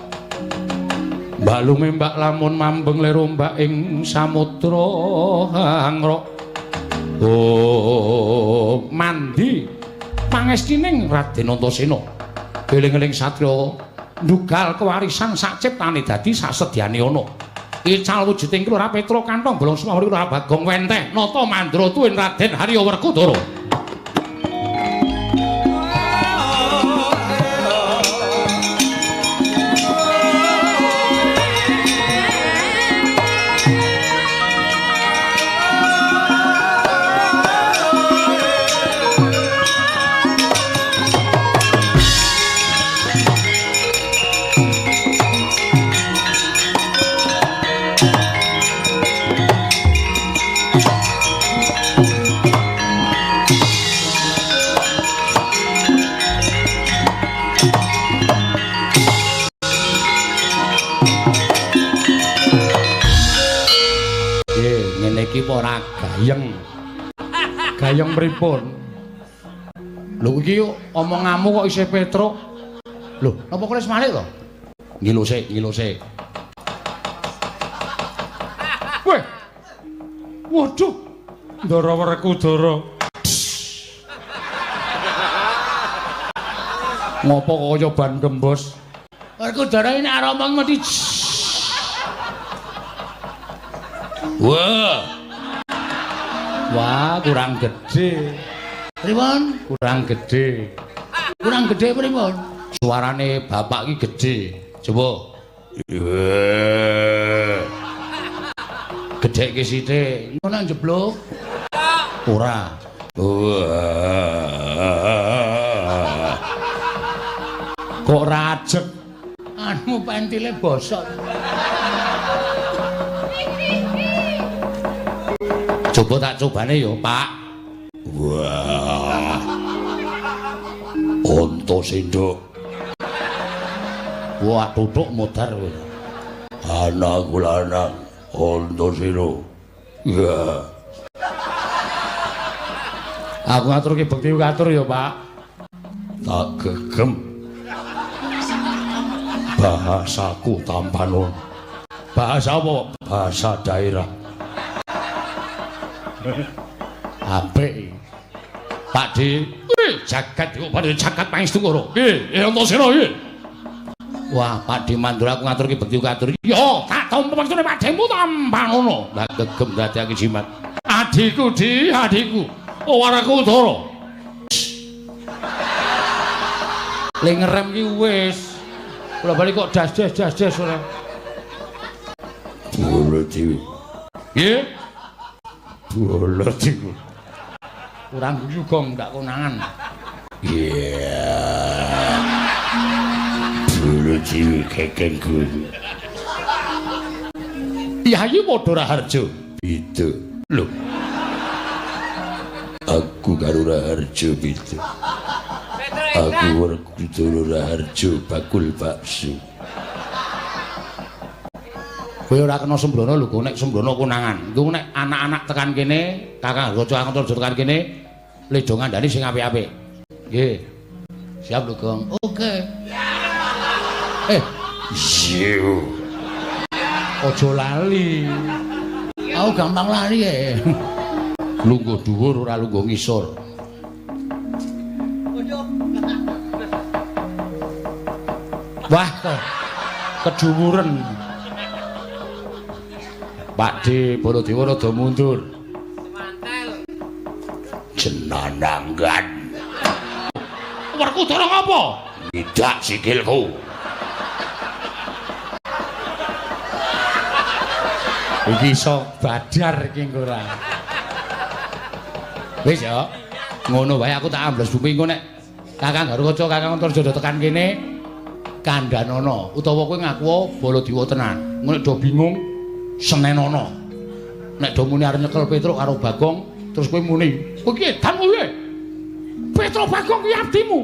Balume mbak lamun mambeng lir ombak ing samudra hangrok. Oh, mandi pangestining Raden Antasena. Eling-eling satriya ndugal kewarisan sak ciptane dadi sasedyane ana. Ical wujuding Kelurahan Petruk kantong bolong Sumawuri Kelurahan Bagong wenteh nata mandra tuwin Raden Harya Werkudara. Ora gayeng. Gayeng pripun? Lho iki omonganmu kok isih Petruk. Lho, napa kowe wis malik to? Ngilo sik, ngilo sik. Weh. Waduh. Ndara Werkudara. Ngopo kaya ban gembos? Werkudara ini arep omong mesti. Wah. Wah, kurang gede. Pripun? Kurang gede. Kurang gede pripun? Suarane bapak iki gede. Coba. Gedhekke sithik. Ngono njeblok. Ora. Kok rajek? Anu pentile bosok. Coba tak cobane ya, Pak. Wah. Anta sendok. Wah, tutuk modar kowe. Anakku lanang Antasena. Ya. Aku ngaturke bekti katur ya, Pak. Tak gegem. Bahasaku tampanono. Bahasa apa? Bahasa daerah. Apik. Pak Di, jagat iku padha jagat pangestu karo. Nggih, Antasena iki. Wah, Pak Di Mandura aku ngaturke bekti katur. Ya, tak tampa pangestune Pak Demu tampanono. Lah gegem dadekake jimat. Adhiku, Di, adhiku. Warakudara. Le ngerem ki wis. Kula bali kok das-das das-das ora. Bolo dewe. Nggih. Bolo dewe. Kurang guyu gong ndak konangan. Iya. Bolo dewe kekeng guyu. Yayi padha Raharjo. Beda. Lho. Aku karo Raharjo beda. Aku Werkudara Raharjo bakul bakso. Kowe ora kena sembrono lho, nek sembrono konangan. Engko nek anak-anak tekan kene, Kakang Raja Antarja tekan kene, le do ngandani sing apik-apik. Nggih. Siap lho, Gong. Oke. Iya. Aja lali. Aku gampang lali e. Lungguh dhuwur ora lungguh ngisor. Wah, keduwuren. Pak D Baladewa rada mundur. Semantel. Jenananggan. Werkudara ngapa? Ngidak sikilku. Iki iso badar iki engko ora. Wis ya. Ngono wae aku tak ambles bumi engko nek Kakang Garukaca, Kakang Antarja tekan kene kandhanono utawa kowe ngaku Baladewa tenan. Engko nek do bingung senenono. Nek do muni arep nyekel Petruk karo Bagong, terus kowe muni, "Kowe iki edan kowe." Petruk Bagong kuwi abdimu.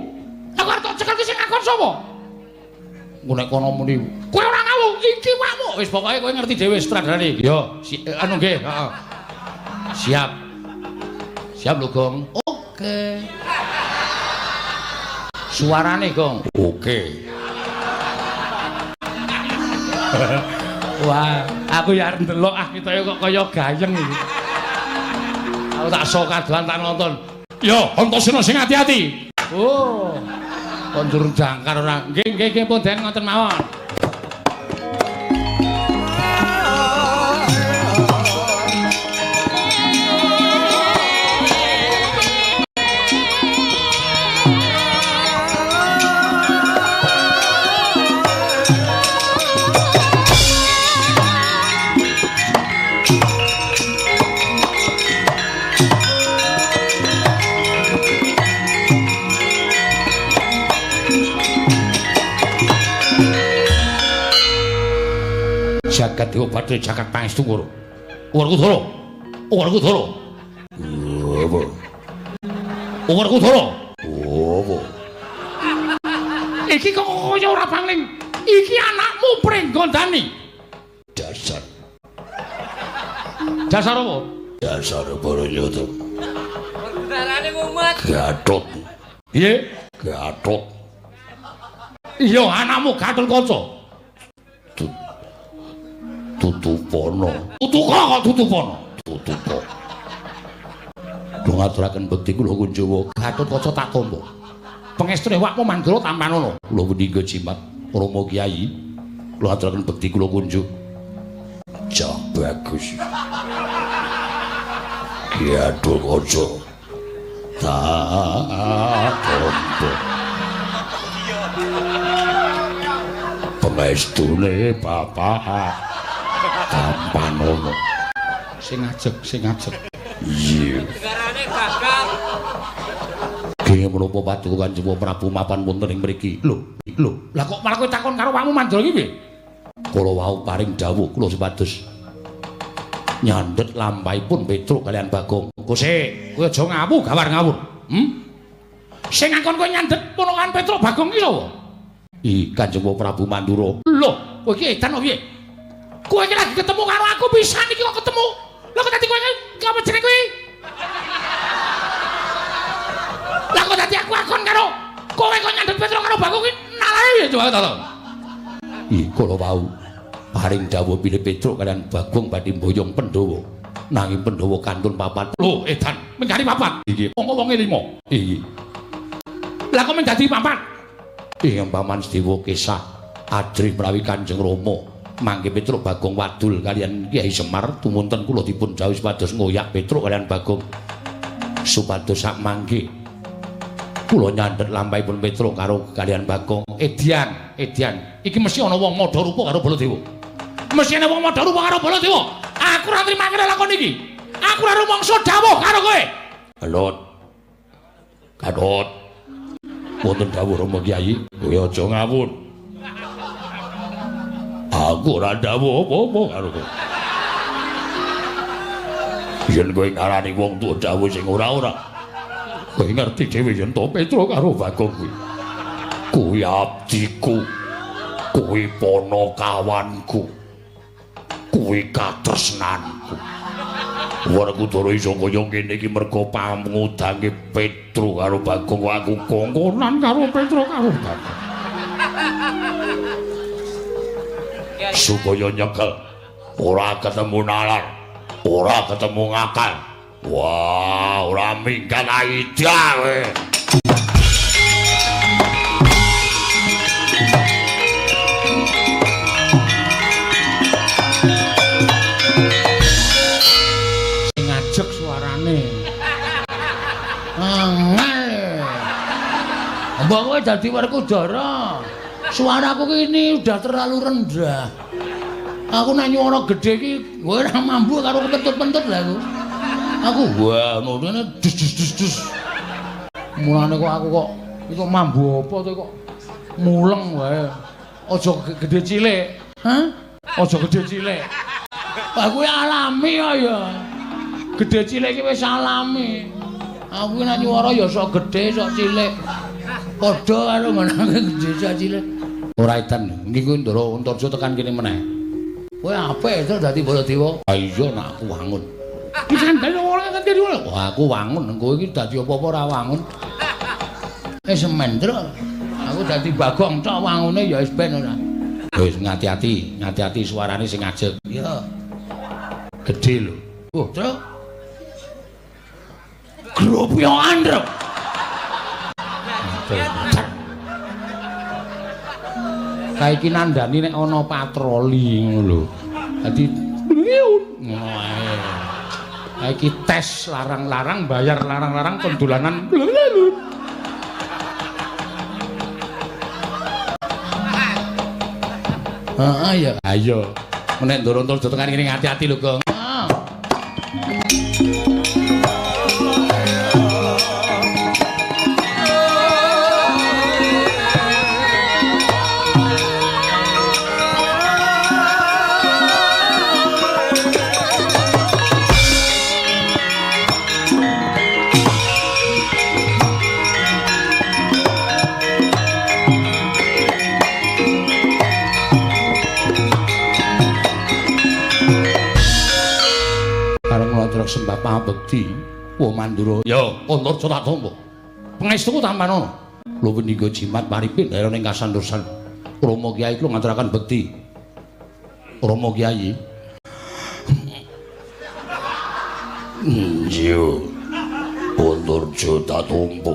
Aku arep tok cekel ki sing ngakon sapa? Engko nek kono muni, "Kowe ora ngawur, iki wakmu." Wis pokoke kowe ngerti dhewe sutradarane. Ya, anu nggih, heeh. Siap. Siap lho, Gong. Oke. Suarane, Gong. Oke. Wah, aku ya arep ndelok ah ketoke kok kaya gayeng iki. Aku tak sok kadoan tak nonton. Yo, Antasena sing ati-ati. Oh. Kondur jangkar ora. Nggih, nggih, nggih pun den ngoten mawon. Jagat Dewa Bathara jagat pangestu karo. Werkudara. Werkudara. Apa? Werkudara. Apa? Iki kok kaya ora pangling. Iki anakmu Pringgondani. Dasar. Dasar apa? Dasar Baranyata. Werkudarane mumet. Gatot. Piye? Gatot. Iya, anakmu Gatotkaca. Tutupono. Tutuka kok tutupono. Tutupa. Kula ngaturaken bekti kula Kunjawa. Gatotkaca tak tampa. Pangestune wakmu Mandura tampanono. Kula meningga jimat Rama Kyai. Kula ngaturaken bekti kula kunjuk. Cah bagus. Gatotkaca. Tak tampa. Pangestune bapak tampanono. Sing ajeg, sing ajeg. Iya. Negarane gagap. Kenging menapa paduka Kanjeng Prabu mapan wonten ing mriki? Lho, lho. Lah kok malah kowe takon karo awakmu Mandura iki piye? Kula wau paring dawuh kula supados nyandhet lampahipun Petruk kalian Bagong. Kose, kowe aja ngawu gawar ngawur. Sing ngakon kowe nyandhet ponakan Petruk Bagong iki sapa? Ih, Kanjeng Prabu Mandura. Lho, kowe iki edan piye? Kowe iki lagi ketemu karo aku pisan iki kok ketemu. Lho kok dadi kowe iki apa jenenge kowe? Lah kok dadi aku akon karo kowe kok nyandhet Petruk karo Bagong iki nalane piye coba to? Ih, kala wau paring dawuh bilih Petruk kalian Bagong badhe mboyong Pandhawa. Nanging Pandhawa kantun papat. Lho, edan, mengkari papat. Iki wong-wonge 5. Iki. Lah kok menjadi papat? Ing Paman Sedewa kesah ajrih menawi Kanjeng Rama mangke Petruk Bagong wadul kalian Kyai Semar tumunten kula dipun dhawuhi supados ngoyak Petruk kalian Bagong supados sak mangke kula nyandhet lampahipun Petruk karo kalian Bagong. Edian, edian, iki mesti ana wong madha rupa karo Baladewa. Mesti ana wong madha rupa karo Baladewa. Aku ora nrimake lakon iki. Aku ora rumangsa dawuh karo kowe. Gatot. Gatot. Wonten dawuh Rama Kyai, kowe aja ngawur. Aku ora dawuh apa-apa karo kowe. Yen kowe ngarani wong tuwa dawuh sing ora-ora, kowe ngerti dhewe yen to Petruk karo Bagong kuwi. Kuwi abdiku. Kuwi panakawanku. Kuwi katresnanku. Werkudara iso kaya ngene iki merga pangudange Petruk karo Bagong. Aku kongkonan karo Petruk karo Bagong. Supaya nyekel ora ketemu nalar, ora ketemu ngakal. Wah, ora minggat aida kowe. Sing ngajek suarane. Angel. Mbok kowe dadi Werkudara. Suaraku ini udah terlalu rendah. Aku nek nyuara gedhe iki kowe ora mambu karo kentut-pentut lah aku. Aku wah ngene dus dus dus dus. Mulane kok aku kok iki kok mambu apa to kok muleng wae. Aja gedhe cilik. Hah? Aja gedhe cilik. Aku alami kok ya. Gedhe cilik iki wis alami. Aku nek nyuara ya sok gedhe sok cilik. Padha karo ngono gedhe sok cilik. Ora edan, iki kuwi Ndara Antarja tekan kene meneh. Kowe apik to dadi Baladewa? Ha iya nek aku wangun. Iki kandhane ora ngerti ora. Wah, aku wangun, kowe iki dadi apa-apa ora wangun. Semen, Tru. Aku dadi Bagong tok wangune ya wis ben ora. Wis ngati-ati, ngati-ati suarane sing ngajeg. Iya. Gedhe lho. Oh, Tru. Gropyokan, Tru. Kae iki nandani nek ana patroli ngono lho. Dadi ngono ae. Kae iki tes larang-larang, bayar larang-larang kon dolanan. Heeh ya. Ayo. Nek Ndara Antarja tekan kene ngati-ati lho, Gong. Sembah pangabekti wa Mandura. Ya, Antarja tak tampa. Pangestuku tampanono. Lho punika jimat paripin daerah ing kasantosan. Rama Kyai kula ngaturaken bekti. Rama Kyai. Iya. Antarja tak tampa.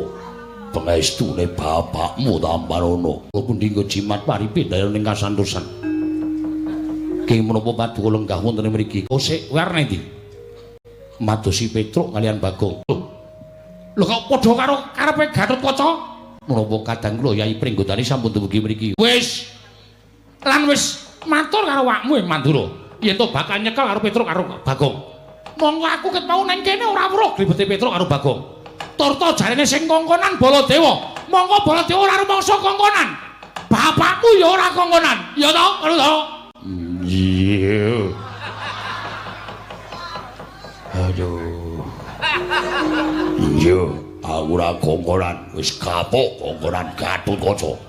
Pangestune bapakmu tampanono. Lho punika jimat paripin daerah ing kasantosan. Ki menapa paduka lenggah wonten mriki? Kosek warna ndi? Madosi Petruk kalian Bagong. Lho kok padha karo karepe Gatotkaca? Menapa kadang kula Yai Pringgondani sampun dumugi mriki. Wis. Lan wis matur karo awakmu ing Mandura. Yen to bakal nyekel karo Petruk karo Bagong. Monggo aku ket mau nang kene ora weruh glibete Petruk karo Bagong. Turta jarene sing kongkonan Baladewa. Monggo Baladewa ora rumangsa kongkonan. Bapakmu ya ora kongkonan. Ya to? Ngono to? Iya. Aduh. Iya, Aku ora kongkonan, wis kapok kongkonan Gatotkaca.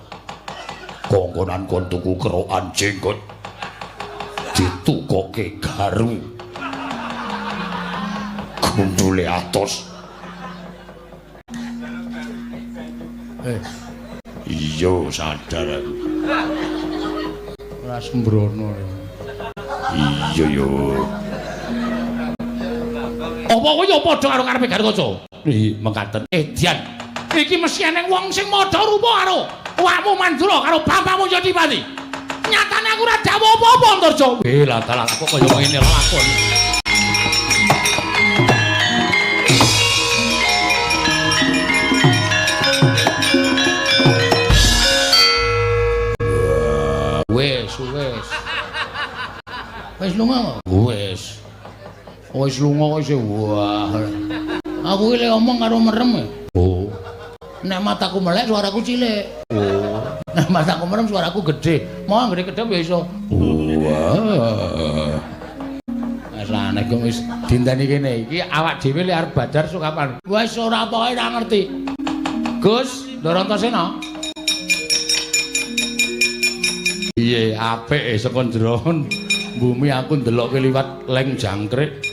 Kongkonan kon tuku kerokan jenggot. Ditukoke garu. Gundule atos. Iya, sadar aku. Ora sembrono. Iya yo. Apa kowe yo padha karo karepe Gatotkaca? Ih, mekaten. Edian. Iki mesti eneng wong sing madha rupa karo awakmu Mandura karo bapakmu Jatipati. Nyatane aku ora dawuh apa-apa, Antarja. Weh, lah dalah kok kaya ngene lakon. Wes, wes. Wis lunga. Wes. Wis lunga wis wah. Aku iki lek omong karo merem. Oh. Nek mataku melek suaraku cilik. Oh. Nek mataku merem suaraku gedhe. Mau anggere gedhe ya iso. Wah. Wis aneh kok wis dinteni kene. Iki awak dhewe lek arep badar sok kapan? Wis ora pokoke ora ngerti. Gus, Ndara Antasena. Piye apik saka jero bumi aku ndelokke liwat leng jangkrik.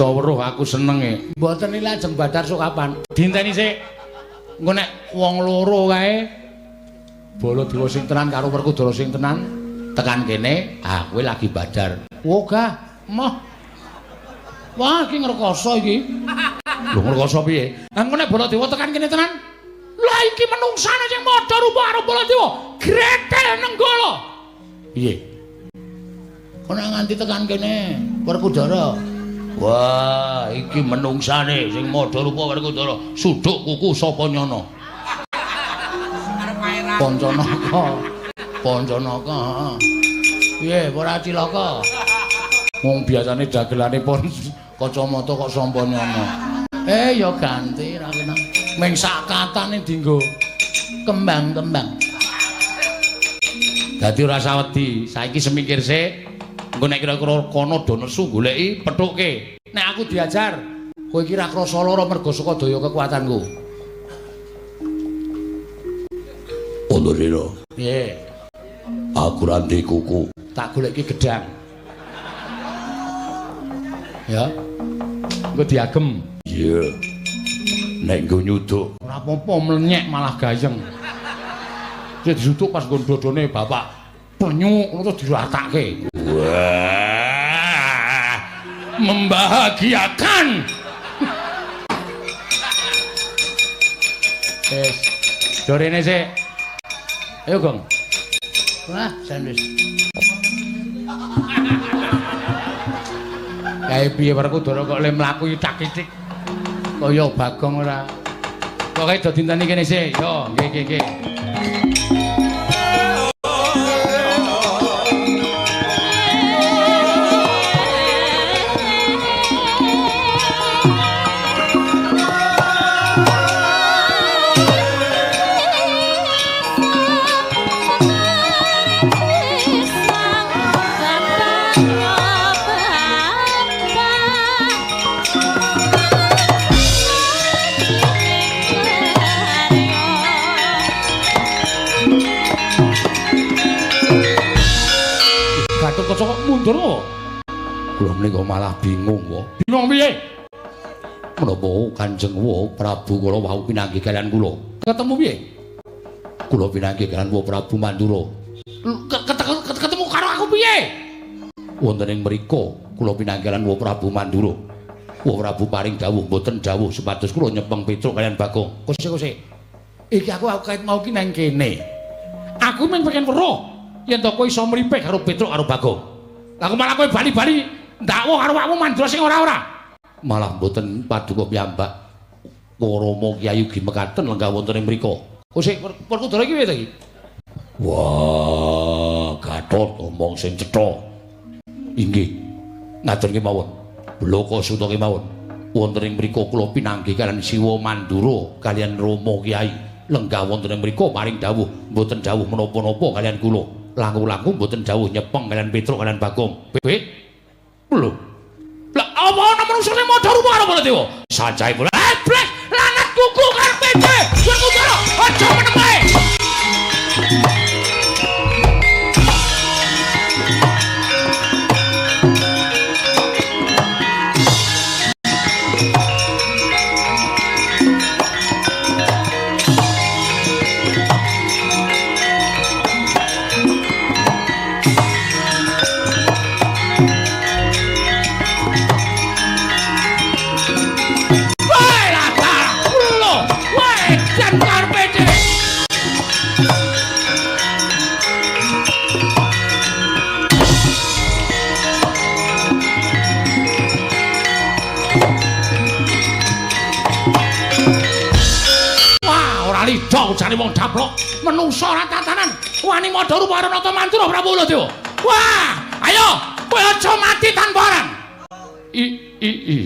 Saweruh aku senenge. Mboten iki lajeng badar sok kapan? Dinteni sik. Engko nek wong loro kae Baladewa sing tenan karo Werkudara sing tenan tekan kene, ah kowe lagi badar. Wogah, moh. Wah, iki ngrekoso iki. Lho ngrekoso piye? Ah engko nek Baladewa tekan kene tenan, lah iki menungsane sing padha rupa karo Baladewa, gretel Nenggala. Piye? Kok nek nganti tekan kene Werkudara. Wah, iki menungsane sing madha rupa Werkudara, suduk kuku sapa nyana? Pancanaka. Pancanaka. Piye, ora cilaka? Wong biasane dagelane pon kacamata kok sapa nyana. Ya ganti ra kena. Ming sak katane dienggo kembang-kembang. Dadi ora usah wedi, saiki semingkir sik. Engko nek kira-kira kono do nesu goleki pethukke. Nek aku diajar, kowe iki ra krasa lara mergo saka daya kekuatanku. Antasena. Piye? Aku ra ndek kuku. Tak goleki gedang. Ya. Engko diagem. Iya. Nek nggo nyuduk ora apa-apa mlenyek malah gayeng. Dia disuduk pas nggon dodone bapak. Penyuk ngono terus diratake. Wah. Membahagiakan. Wis. Dorene sik. Ayo, Gong. Wah, jan wis. Kae piye Werkudara kok le mlaku ithak-ithik kaya Bagong ora. Pokoke do dinteni kene sik. Yo, nggih nggih nggih. Gatotkaca kok mundur kok? Kula menika malah bingung kok. Bingung piye? Menapa Kanjeng Prabu kula wau pinanggih kaliyan kula? Ketemu piye? Kula pinanggih kaliyan Prabu Mandura. Ketemu karo aku piye? Wonten ing mriku kula pinanggih kaliyan Prabu Mandura. Prabu paring dawuh mboten dawuh supados kula nyepeng Petruk kaliyan Bagong. Kose-kose. Iki aku kait mau ki nang kene. Aku mung pengen weruh yen to kowe iso mripih karo Petruk karo Bagong. Lah kok malah kowe bali-bali ndakwa karo awakmu Mandura sing ora-ora. Malah mboten paduka piyambak. Rama Kyai ugi mekaten lenggah wonten ing mriku. Kose Werkudara iki piye to iki? Wah, Gatot omong sing cetha. Inggih. Ngaten kemawon. Bloko suta kemawon. Wonten ing mriku kula pinanggih kaliyan Siwa Mandura kaliyan Rama Kyai. Lenggah wonten ing mriku paring dawuh mboten dawuh menapa-napa kaliyan kula. Langkung-langkung mboten dawuh nyepeng kaliyan Petruk kaliyan Bagong. Beb. Lho. Lah apa ana manungsa sing madha rupa karo Baladewa. Sanjae pula. Blek, lanat kuku karepe dhewe. Werkudara, aja meneng wae. Jane wong daplok menungsa ora tatanan wani madha rupa karo Nata Mandura Prabu Baladewa. Wah, ayo kowe aja mati tanpa aran. I i i.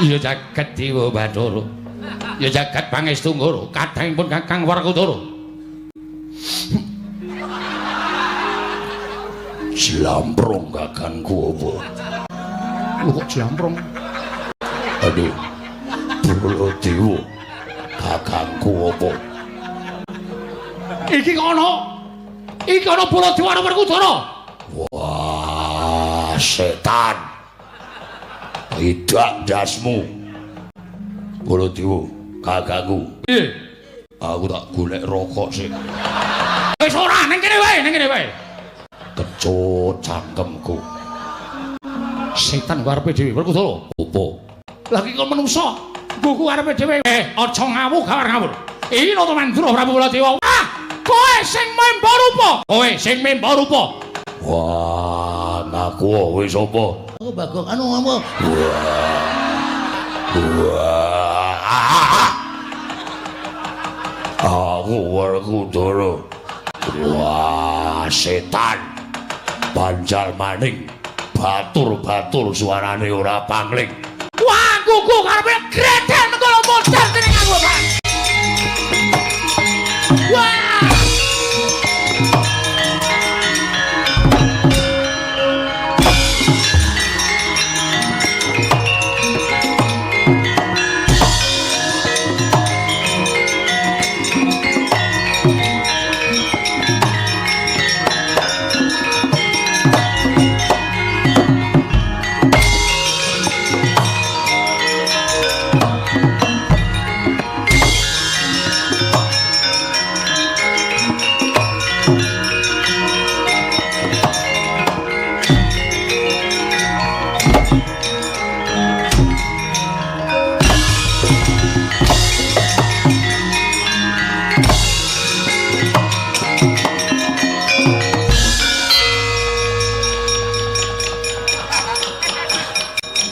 Iya jagat Dewa Bathara. Ya jagat Pangestu Nggara, kadangipun Kakang Werkudara. Jlamprong kakangku apa? Lho kok jlamprong? Aduh. Baladewa. Kakangku apa? Iki kono. Iki ana Baladewa karo Werkudara. Wah, setan. Tidak ndasmu. Baladewa, kakangku. Piye? Aku tak golek rokok sik. Wis ora, ning kene wae, ning kene wae. Kecut cangkemku. Setan karepe dhewe, Werkudara. Apa? Lah iki kok menungsa. Buku karepe dhewe. Aja ngawur gawar ngawur. Iki Nata Mandura Prabu Baladewa. Wah, kowe sing memba rupa. Kowe sing memba rupa. Wah, ngaku kowe sapa? Aku Bagong anu ngomong. Wah. Aku Werkudara. Wah, setan. Banjal maning. Batur-batur suarane ora pangling. Wah, kuku karepe gredel mengko modar dening aku, Pak. Wah!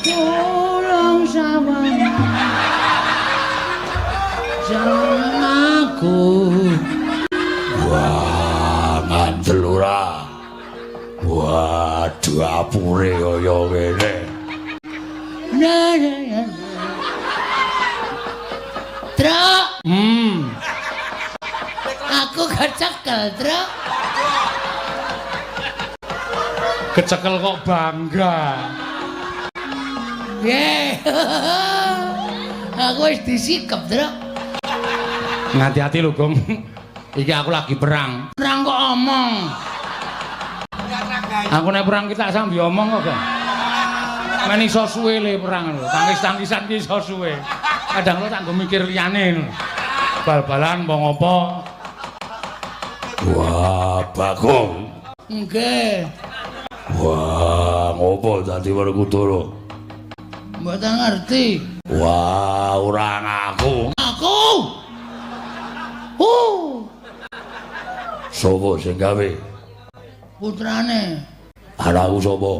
Tulung sawang. Jalan aku. Wah, ngandel ora. Wah, dapure kaya ngene. Na na na. Truk, aku kecekel, Truk. Kecekel kok bangga. Ye. Aku wis disikep, Truk. Ngati-ati lho, Gong. Iki aku lagi perang. Perang kok omong. Aku nek perang ki tak sambi omong kok, Gong. Men iso suwe le perang lho. Tangkis-tangkisan ki iso suwe. Kadang lo tak nggo mikir liyane lho. Bal-balan apa ngopo. Wah, Bagong. Nggih. Wah, ngopo dadi Werkudara? Mboten ngerti. Wah, ora ngaku. Aku. Sopo sing gawe? Putrane Anakku sapa?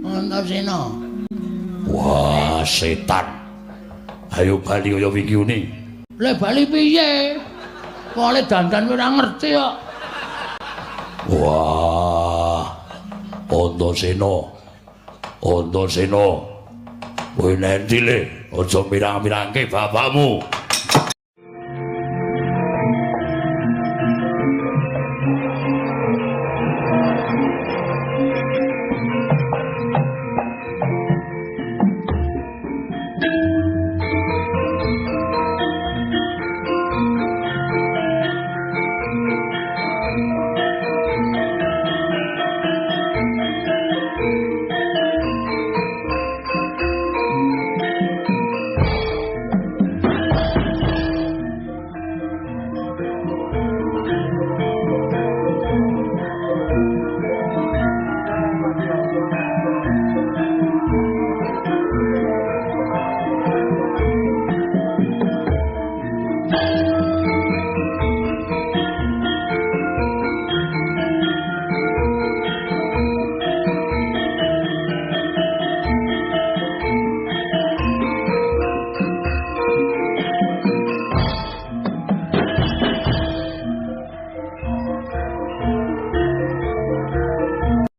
Antasena. Wah, setan. Ayo bali kaya wingi uni. Le bali piye? Wale dandan ora ngerti kok. Wah. Antasena. Antasena. Kowe nendi le? Aja mirang-mirangke bapakmu.